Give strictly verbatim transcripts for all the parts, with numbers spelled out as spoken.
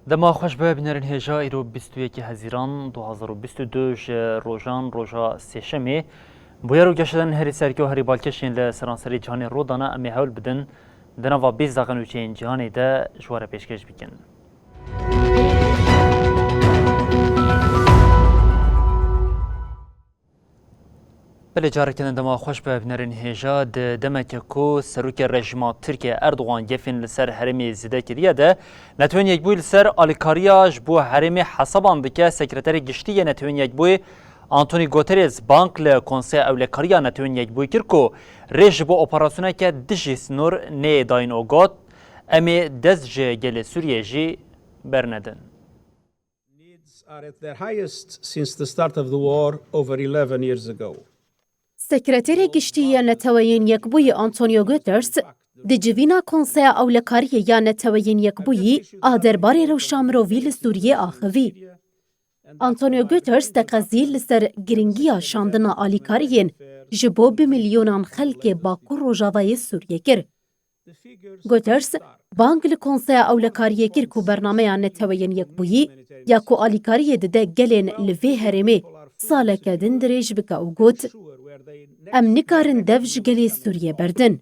Dema xweş be, bînerên hêja, îro bîst û yekê Hezîran du hazar û bîst û du ji rojan roja sêşemê. Bûyer û geşedanên herî serkê û herî balkêş yên li seranserî cîhanê rû dane, em ê hewl bidin di nava bîst daqiqên nûçeyên cîhanê de ji we re pêşkêş bikin. Belê, careke din dema xweş be, bînerên hêja. Di demeke ku serokê rejîma Tirkiye Erdogan gefên li ser herêmê zêde kiriye de, Netewên Yekbûyî li ser alîkariya ji bo herêmê hesaban dike. Sekreterê Giştî yê Netewên Yekbûyî Antonio Guterres bang li Konseya Ewlekariya Netewên Yekbûyî kir ku rê ji bo operasyoneke dijî sinor neyê dayîn û got, em ê dest ji gelê Sûriyê jî bernedin. Needs are at their highest since the start of the war over eleven years ago. Sekreterê Giştî ya Neteweyên Yekbûyî Antonio Guterres di civîna Konseya Ewlekariyê ya Neteweyên Yekbûyî a derbarê rewşa mirovî li Sûriyê axivî. Antonio Guterres teqezî li ser giringiya şandina alîkariyên ji bo bi milyonan xelkê Bakur Rojavayê Sûriyê kir. Guterres bang li Konseya Ewlekariyê kir ku bernameya Neteweyên Yekbûyî ya ku alîkariyê dide gelên li vê herêmê saleke din dirêj bike û got, em nikarin dev ji gelê Sûriyê berdin.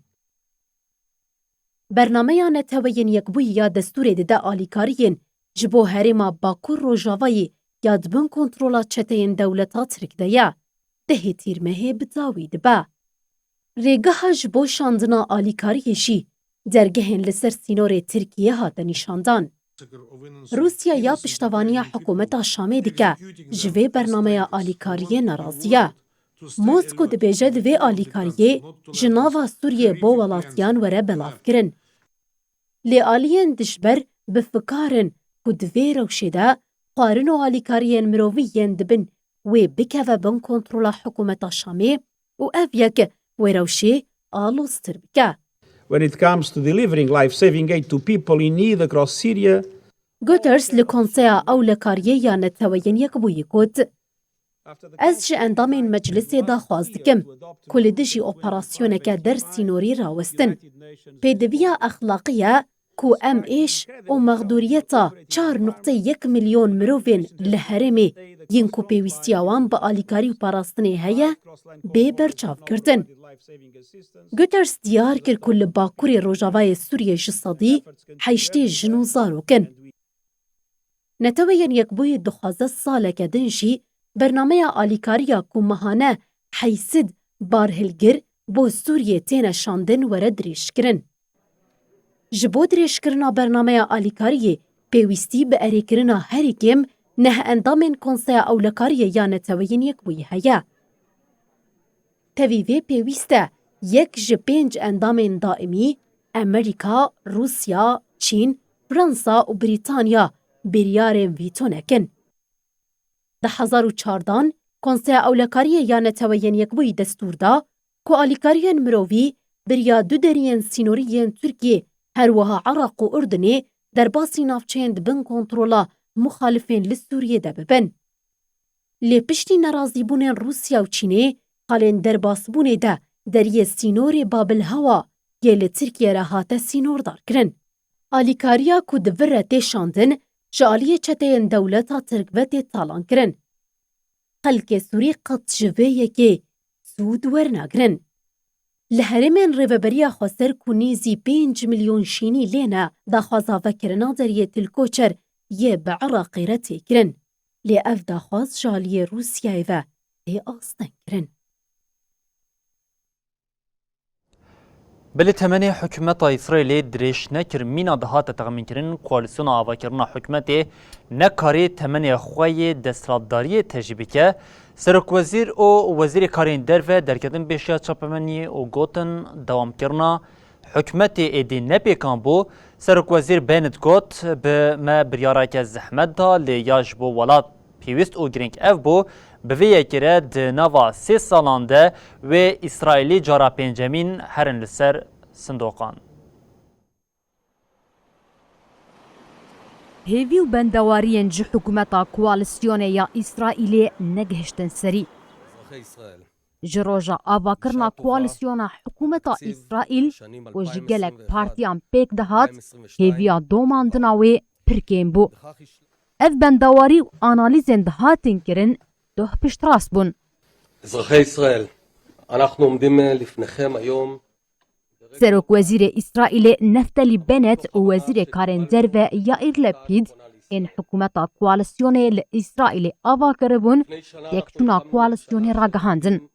Bernameya Neteweyên Yekbûyî ya destûrê dide alîkariyên ji bo herêma Bakur Rojavayê ya di bin kontrola çeteyên dewleta Tirk de ye, dehê Tîrmehê bi dawî dibe. Rêgeha ji bo şandina alîkariyê jî dergehên li ser sînorê Tirkiyê hate nîşandan. Rûsya ya piştevaniya hikûmeta Şamê dike, ji vê bernameya alîkariyê nerazî ye. Mosko dibêje divê alîkariyê ji nava Sûriyê bo welatiyan were belavkirin. Lê aliyên dijber bi fikar in ku di vê rewşê de xwarin û alîkariyên mirovî yên dibin wê bikeve bin kontrola hikûmeta Şamê û ev yek wê rewşê aloztir bike. When it comes to delivering life-saving aid to people in need across Syria, Guterres li Konseya Ewlekariyê ya Neteweyên Yekbûyî got, ez ji endamên meclisê daxwaz dikim ku li dijî operasyoneke der sînorî rawestin. Pêdiviya exlaqî ye ku em êş û mexdûriyeta çar nuqtê yek milyon mirovên li herêmê yên ku pêwîstiya wan bi alîkarî û parastinê heye, bê berçavkirtin. Guterres diyar kir ku li Bakurê Rojavayê Sûriyê ji sedî heştê jin û zarok in. Neteweyên Yekbûyî dixwaze saleke din jî bernameya alîkariya ku mehane heysid barhilgir bo Sûriyê têne şandin were dirêjkirin. Ji bo dirêjkirina bernameya alîkariyê pêwîstî bi erêkirina herî kêm neh endamên Konseya Ewlekariyê ya Neteweyên Yekbûyî heye. Tevî vê pêwîst e yek ji pênc endamên daîmî, Amerîka, Rûsya, Çîn, Fransa û Brîtanya, biryarên vîto nekin. Di hezar û çardan Konseya Ewlekariyê ya Neteweyên Yekbûyî destûr da ku alîkariyên mirovî beriya du deriyên sînorî yên Tirkiyê, her wiha Iraq û Urdunê derbasî navçeyên di bin kontrola muxalifên li Sûriyê de bibin. Lê piştî nerazîbûnên Rûsya û Çînê, xalên derbasbûnê de deriyê sînorê Babil Hewa yê li Tirkiyê re hate sînordarkirin. Alîkariya ku di vir re tê şandin, ji aliyê çeteyên dewleta Tirk ve tê talankirin. Xelkê Sûrî qet ji vê yekê sûd wernagirin. Li herêmên Rêveberiya Xweser ku nêzî pênc milyon şînî lê ne, daxwaza vekirina deriyê Til Koçer yê bi Iraqê re tê kirin. Lê ev daxwaz ji aliyê Rûsyayê ve tê astengkirin. Belê temenê hikûmeta Îsraîlê dirêj nekir, mîna dihate texmînkirin, koalîsyona avakirina hikûmetê nekarî temenê xwe yê desthilatdariyê tejî bike. Serokwezîr û Wezîrê Karên Derve derketin pêşiya çapemeniyê û gotin, dewamkirina Hikûmetê êdî ne pêkan bû, Serokwezîr Bennett got, bi me biryareke zehmet da, lê ya ji bo welat pêwîst û girîng ev bû, bi vê yekê re di nava sê salan de wê Îsraîlî cara pêncemîn herin li ser sindoqan. Hêvî û bendewariyên ji hikûmeta koalîsyonê ya Îsraîlê negihiştin serî. Ji roja avakirina koalîsyona hikûmeta Îsraîl ku ji gelek partiyan pêk dihat, hêviya domandina wê pir kêm bû. Ev bendewarî û analîzên dihatin kirin doh piştrast bûn. אזרחי ישראל, אנחנו עומדים לפניכם היום. Serokwezîrê Îsraîlê Neftalî Bennett û Wezîrê Karên Derve Yaîr Lepîd ên hikûmeta koalîsyonê li Îsraîlê ava kiribûn, têkçûna koalîsyonê ragihandin.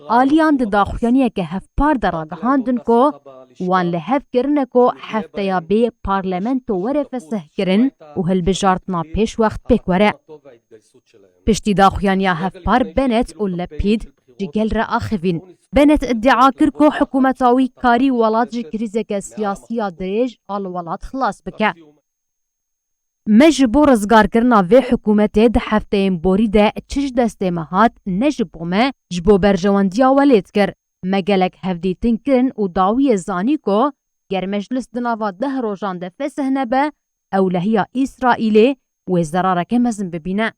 Aliyan di daxuyaniyeke hevpar de ragihandin ku wan li hev kirine ku hefteya bê parlamento were fesihkirin û hilbijartina pêşwext pêk were. Piştî daxuyaniya hevpar Bennett û Lepîd ji gel re axivîn. Bennett îdia kir ku hikûmeta wî karî welat ji krîzeke siyasî ya dirêj a li welat xilas bike. Me ji bo rizgarkirina vê hikûmetê di hefteyên borî de çi ji destê me hat, ne ji bo me, ji bo berjewendiya welêt kir. Me gelek hevdîtin kirin û dawiyê zanî ku ger meclis di nava deh rojan de fesih nebe, ewlehiya Îsraîlê wê zerareke mezin bibîne.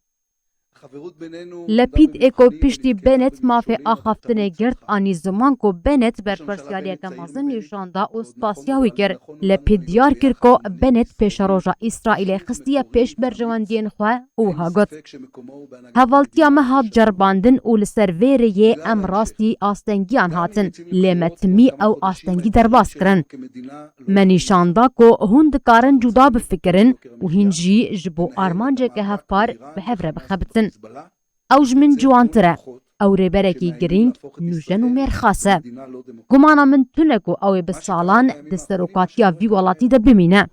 Lepîd ê ku piştî Bennett mafê axaftinê girt, anî ziman ku Bennett berpirsiyariyeke mezin nîşan da û spasiya wî kir. Lepîd diyar kir ku Bennett pêşeroja Îsraîlê xistiye pêş berjewendiyên xwe û wiha got, Hevaltiya me hat ceribandin û li ser vê rêyê em rastî astengiyan hatin, lê me timî ew astengî derbas kirin. Me nîşan da ku hûn dikarin cuda bifikirin û hîn jî ji bo armanceke hevpar bi hev re bixebitin. Ew ji min ciwantir e. Ew rêberekî girîng, nûjen û mêrxas e. Gumana min tune ku ew ê bi salan di serokatiya vî welatî de bimîne.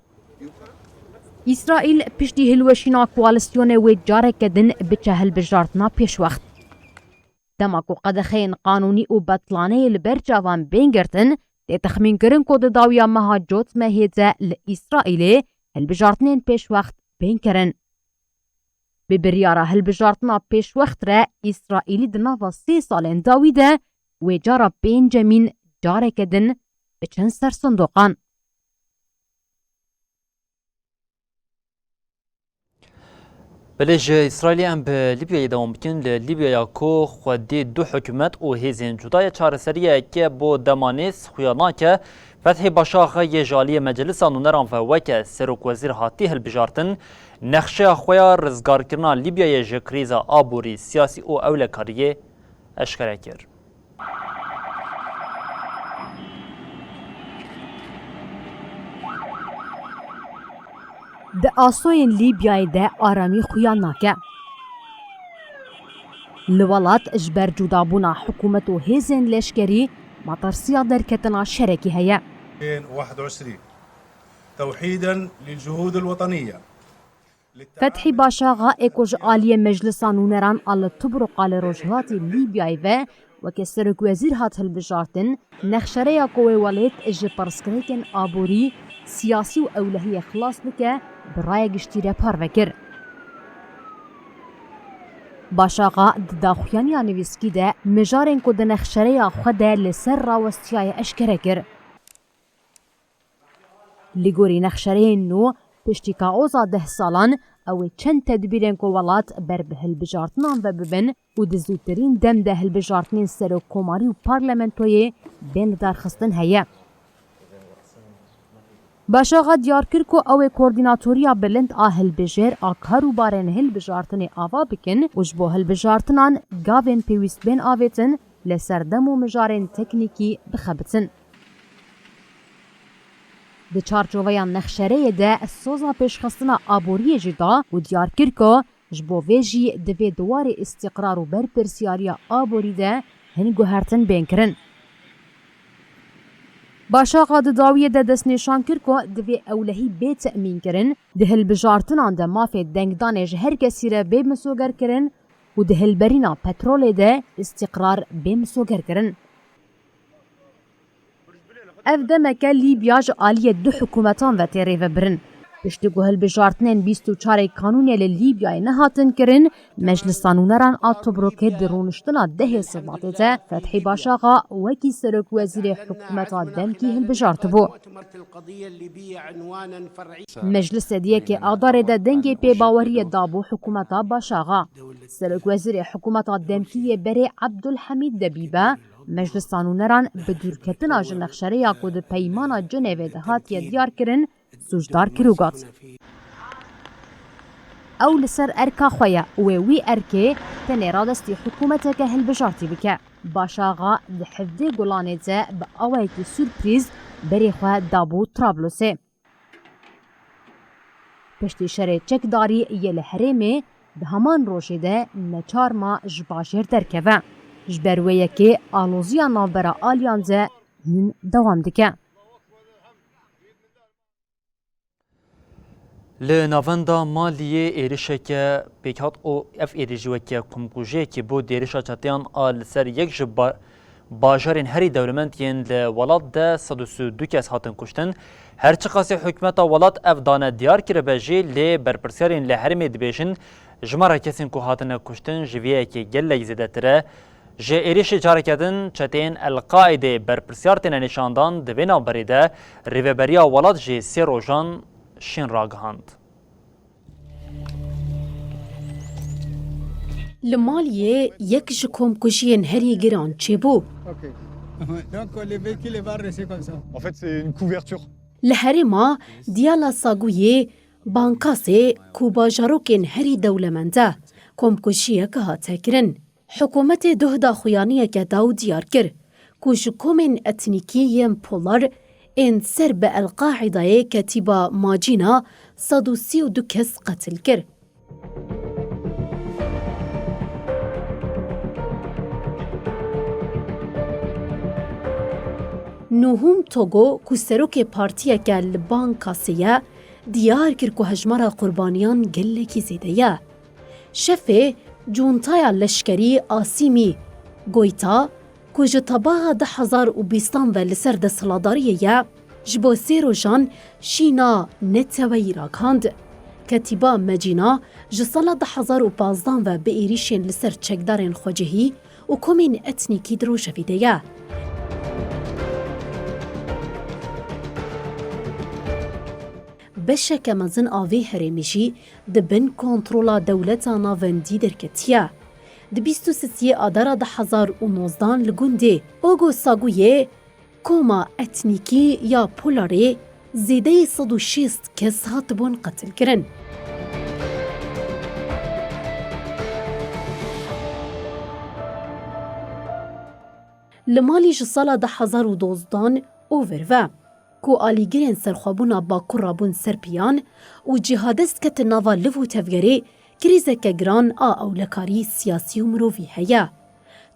Îsraîl piştî hilweşîna koalîsyonê wê careke din biçe hilbijartina pêşwext. Dema ku qedexeyên qanûnî û betlaneyê li ber çavan bên girtin, tê texmînkirin ku di dawiya meha Cotmehê de li Îsraîlê hilbijartinên pêşwext bên kirin. Bi biryara hilbijartina pêşwext re Îsraîlî di nava sê salên dawî de wê cara pêncemîn careke din biçin ser sindoqan. Belê ji Îsraîlê em bi Lîbyayê dewam bikin. Li Lîbyaya ku xwedî du hikûmet û hêzên cuda ye, çareseriyeke bo dema nêz xuya nake. Fethî Başax yê ji aliyê Meclisa Nûneran ve weke serokwezîr hatî hilbijartin, nexşeya xwe ya rizgarkirina Lîbyayê ji krîza aborî, siyasî û ewlekariyê eşkere kir. Di asoyên Lîbyayê de aramî xuya nake. Li welat ji ber cudabûna hikûmet û hêzên leşkerî matirsiya derketina şerekî heye. ألفين وواحد وعشرين. توحيدا للجهود الوطنية. Fethî Başaxa ê ku ji aliyê Meclisa Nûneran a li Tubruqa li rojhilatê Lîbyayê ve weke serokwezîr hat hilbijartin, nexşereya ku wê welêt ji pirsgirêkên aborî, siyasî û ewlehiyê xilas bike, bi raya giştî re parve kir. Başaxa di daxuyaniya nivîskî de mijarên ku di nexşereya xwe de li ser rawestiyaye eşkere kir. Li gorî nexşereyên nû, piştî kaoza deh salan, ew ê çend tedbîrên ku welat ber bi hilbijartinan ve bibin û di zûtirîn dem de hilbijartinên serokkomarî û parlamentoyê bên lidarxistin heye. Başaxa diyar kir ku ew ê koordînatoriya bilind a hilbijêr a kar û barên hilbijartinê ava bikin û ji bo hilbijartinan gavên pêwîst bên avêtin, li ser dem û mijarên teknîkî bixebitin. Di çarçoveya nexşereyê de soza pêşxistina aboriyê jî da û diyar kir ku ji bo vê jî divê di warê îstîqrar û berpirsiyariya aborî de hin guhertin bên kirin. Başaxa di dawiyê de destnîşan kir ku divê ewlehî bê temînkirin, di hilbijartinan de mafê dengdanê ji her kesî re bê misogerkirin û di hilberîna petrolê de îstîqrar bê misogerkirin. Ev demeke Lîbya ji aliyê du hikûmetan ve tê rêvebirin. Piştî ku hilbijartinên bîst û çarê Kanûnê li Lîbyayê nehatin kirin, Meclisa Nûneran a Tobrukê di rûniştina dehê Sibatê de Fethî Başaxa wekî serokwezîrê hikûmeta demkî hilbijartibû. Meclisê di yekê Adarê de dengê pêbaweriyê dabû hikûmeta Başaxa. Serokwezîrê hikûmeta demkî yê berê Ebdulhemîd Debîbe, Meclisa Nûneran bi dûrketina ji nexşereya ku di Peymana Cenevê de hatiye diyar kirin, sûcdar kir û got, ew li ser erka xwe ye, wê wî erkê tenê radestî hikûmeteke hilbijartî bike. Başaxa di hevdê Gulanê de bi awayekî surprîz berê xwe dabû Trablosê. Piştî şerê çekdarî yê li herêmê, di heman rojê de neçar ma ji bajêr derkeve. Ji ber wê yekê aloziya navbera aliyan de hîn dewam dike. Li navenda Maliyê êrişeke pêk hat û ev êrîş jî weke komkujiyekê bû di êrişa çeteyan a li ser yek ji ba-, bajarên herî dewlemend yên li welat de sed û sî û du kes hatin kuştin. Her çiqasî hikûmeta welat ev dane diyar kiribe jî, lê berpirsyarên li herêmê dibêjin, jimara kesên ku hatine kuştin ji vê yekê gelek zêdetir e. Ji êrişê careke din çeteyên El-Qaîdê berpirsyar têne nîşandan, di vê navberê de rêveberiya welat jî sê rojan şîn ragihand. Li Maliyê yek ji komkujiyên herî giran çêbû. Ok. Donc, les véhicules va rester comme ça. En fait, c'est une couverture. Li herêma Diyala Sagûyê Bankasê ku bajarokên herî dewlemend e, komkujiyek hate kirin. Hikûmetê duh daxuyaniyeke da û diyar kir ku ji komên etnîkî yên polar ên ser bi El-Qaîdayê ketîba Macîna sed û sî û du kes qetil kir. Nuhum Togo ku serokê partiyeke li Bankasê ye, diyar kir ku hejmara qurbaniyan gelekî zêde ye. Şefê cuntaya leşkerî Asîmî Goyta, ku ji tebaxa du hezar û bîstan ve li ser desthilatdariyê ye, ji bo sê rojan şîna neteweyî ragihand. Ketîba Mecîna ji sala du hezar û pazdan ve bi êrîşên li ser çekdarên xwecihî û komên etnîkî di rojevî de ye. Beşeke mezin a vê herêmî jî di bin kontrola dewleta navendî derketiye. Di bîst û sisiyê Adara du hezar û nozdan li gundê Ogo Saguyê koma etnîkî ya Polarê zêdeyî sed û şêst kes hatibûn qetilkirin. Li Malî ji sala du hezar û dozdan û vir ve, ku alîgirên serxwebûna Bakur rabûn ser piyan û cîhadist ketin nava liv û tevgerê, krîzeke giran a ewlekarî siyasî û mirovî heye.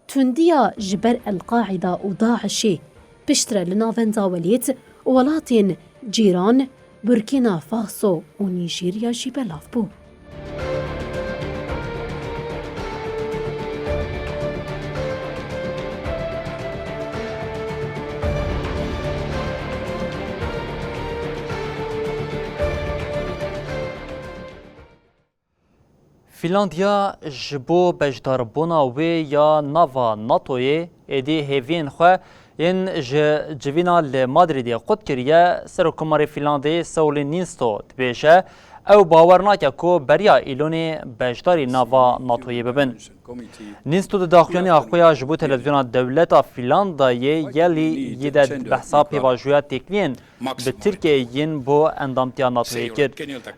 Tundiya ji ber El-Qaîda û DAIŞê piştre li navenda welêt û welatên cîran Burkîna Faso û Nîjerya jî belav bû. Fînlandiya ji bo beşdarbûna wê ya nava NATOyê êdî hêviyên xwe yên ji civîna li Madrîdê qut kiriye. Serokkomarê Fînlandiyê Sauli Niinisto dibêje, ew bawer nake ku beriya Îlonê beşdarî nava NATOyê bibin. Niinisto di daxuyaniya xwe ya ji bo televîzyona dewleta Fînlandiyê Yle yê de behsa pêvajoya têkiliyên bi Tirkiyeyê yên bo endamtiya NATOyê kir.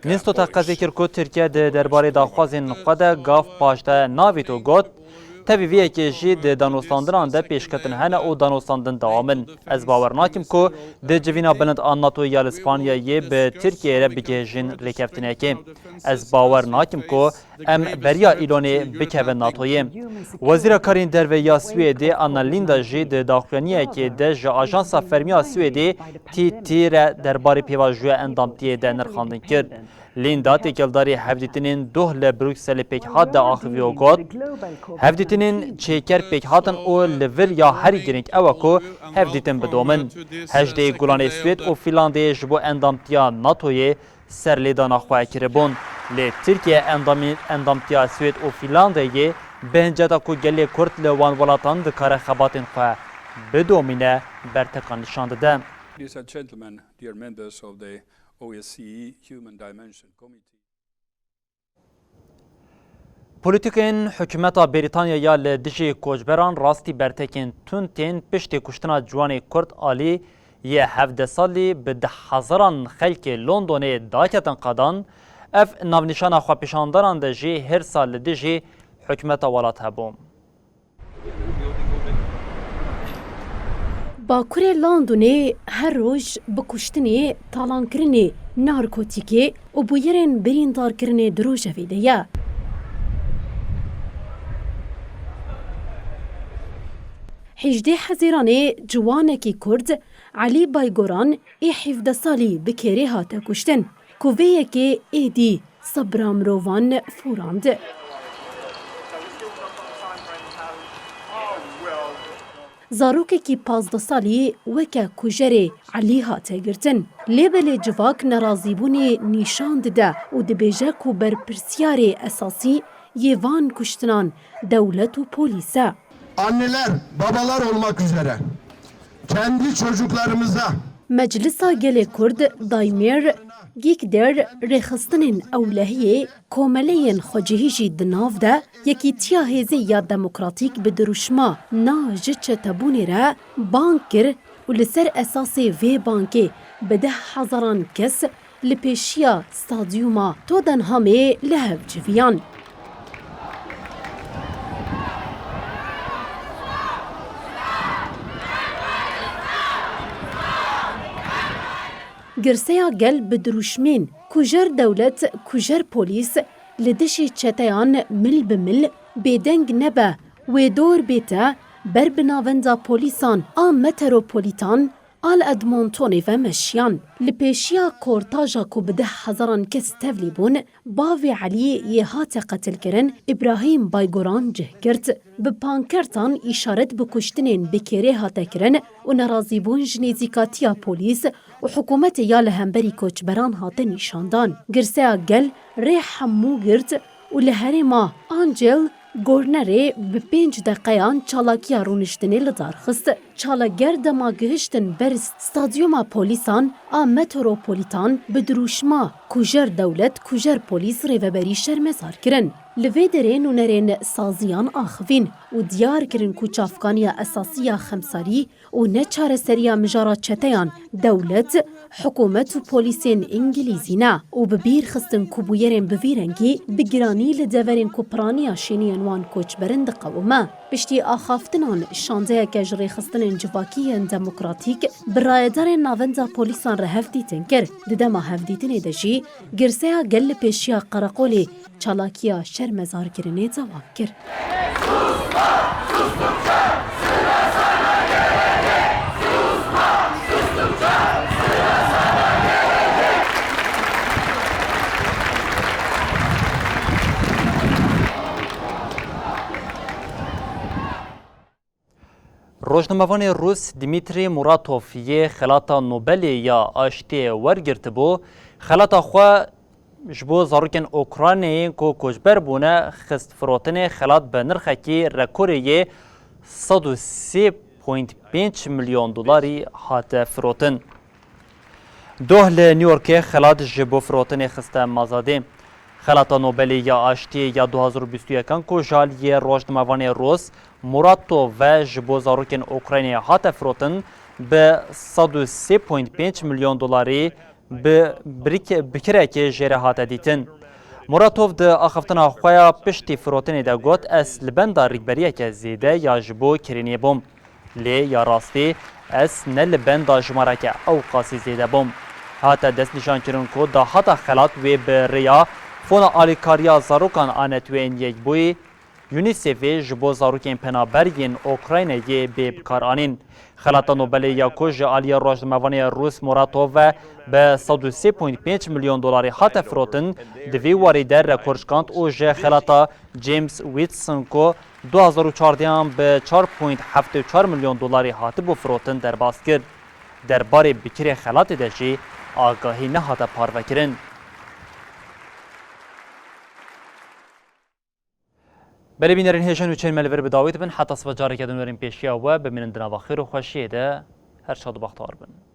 Niinisto teqezê kir ku Tirkiye di derbarê daxwazên xwe de gav paşde navît û got, tevî vê yekê jî di danûstandinan de pêşketin hene û danûstandin dewam in. Ez bawer nakim ku di civîna bilind a NATOyê ya li Spanyayê bi Tirkiyeyê re bigihêjin rêkeftinekê. Ez bawer nakim ku em beriya Îlonê bikevin NATOyê. Wezîra Karên Derve ya Swêdê Anna Lindh jî di daxuyaniyekê de ji Ajansa Fermî ya Swêdê T T re derbarê pêvajoya endamtiyê de nirxandin kir. Linda têkildarî hevdîtinên doh li Brukselê pêk hat de axiviyo got, hevdîtinên çêker pêk hatin û li vir ya herî girîng ew e ku hevdîtin bidomin. Hejdê gulanê Swêd û Fînlandeyê ji bo endamtiya NATOyê serlêdana xwe kiribûn. Lê Tirkiye endamî-, endamtiya Swêd û Fînlandeyê bi hinceta ku gelê Kurd li wan welatan dikare xebatên xwe bidomîne, bertekan nîşan dide. Ladies and gentlemen, dear members of the O S C E Human Dimension Committee. Polîtîkên hikûmeta Brîtanya ya li dijî koçberan rastî bertekên tund tên piştî kuştina ciwanê Kurd Alî yê hevdeh salî bi deh hezaran xelkê Londonê daketin qedan, ev navnîşana xwepêşandanan de jî hêrsa li dijî hikûmeta welat hebû. Bakurê Londonê her roj bi kuştinê, talankirinê narkotîkê û bûyerên birîndarkirinê di rojevê de ye. Hejdê Hezîranê ciwanekî Kurd Elî Baygoran ê hevdeh salî bi kêrê hate kuştin, ku vê yekê êdî sebra mirovan forand. Zarokekî pazdeh salî weke kujerê Elî hate girtin. Lê belê civak nerazîbûnê nîşan dide û dibêje ku berpirsiyarê esasî yê van kuştinan dewlet û polîs e. Anneler, babalar olmak üzere kendi çocuklarımıza Meclisa Gelê Kurd Daymêr Gîkder rêxistinên ewlehiyê komeleyên xwecihî jî di nav de Yekîtiya Hêzê ya Demokratîk bi dirûşma na ji çetebûnê re bang kir û li ser esasê vê bangê bi deh hezaran kes li pêşiya stadyuma Tottenhamê li hev civiyan. Girseya gel bi dirûşmên kujer dewlet, kujer polîs li dijî çeteyan mil bi mil bêdeng nebe, wê dor bête ber bi navenda polîsan a meteropolitan a li Edmontonê ve meşiyan. Li pêşiya kortaja ku bi deh hezaran kes tevlî bûn, bavê Elî yê hate qetilkirin, Îbrahîm Baygoran cih girt. Bi pankertan îşaret bi kuştinên bi kêrê hate kirin û nerazîbûn ji nêzîkatiya polîs û hikûmetê ya li hemberî koçberan hate nîşandan. Girseya gel rê hemû girt û li herêma Angel Gornerê bi pênc deqeyan çalakiya rûniştinê li dar xist. Çalager dema gihiştin ber stadyuma polîsan a Metropolitan bi dirûşma kujer dewlet, kujer polîs rêveberî şermezar kirin. Li vê derê nûnerên saziyan axivîn û diyar kirin ku çavkaniya esasî ya xemsarî û neçareseriya mijara çeteyan dewlet, hikûmet û polîsên îngilîzî ne û bi bîr xistin ku bûyerên bi vî rengî bi giranî li deverên ku piraniya şêniyên wan koçber in diqewime. Piştî axaftinan şandeyeke ji rêxistinên civakî yên demokratîk bi rayedarên navenda polîsan re hevdîtin kir. Di dema hevdîtinê de jî girseya gel li pêşiya qereqolê çalakiya şermezarkirinê dewam kir. Rojnamevanê Rûs Dmitry Muratov yê Xelata Nobelê ya Aştiyê wergirtibû, xelata xwe ji bo zarokên Ukraynayê ku koçber bûne xist firotinê. Xelat bi nirxekî rekorê yê sed û sê point pênc milyon dolarî hate firotin. Doh li New Yorkê xelat ji bo firotinê xiste mazadê. Xelata Nobelê ya Aştiyê ya du hazar û bîst û yekan ku ji aliyê rojnamevanê Rûs Muratov ve ji bo zarokên Ukraynayê hate firotin, bi sed û sê point pênc milyon dolarî bi birîk-, bi kirekê jê re hate dîtin. Muratov di axaftina xwe ya piştî firotinê de got, ez li benda rîkberiyeke zêde ya ji bo kirînê bûm. Lê ya rastî ez ne li benda jimareke ew qasî zêde bûm. Hate destnîşankirin ku dahata xelat wê bi rêya Fona Alîkariya Zarokan a Neteweyên Yekbûyî UNICEFê ji bo zarokên penaber yên Ukraynayê bê bikaranîn. Xelata Nobelê ya ku ji aliyê rojnamevanê Rûs Muratov ve bi sed û sê point pênc milyon dolarî hate firotin, di vî warî de rekor şikand û ji xelata James Whitson ku du hazar û çardeh an bi çar point heft û çar milyon dolarî hatibû firotin derbas kir. Derbarê bikirê xelatê de jî agahî nehate parvekirin. Belê bînerên hêja nûçeyên me li vir bi dawî dibin, heta sibe careke din werin pêşiya we, bimînin di nava xêr û xweşiyê de, her şad û bextewar bin.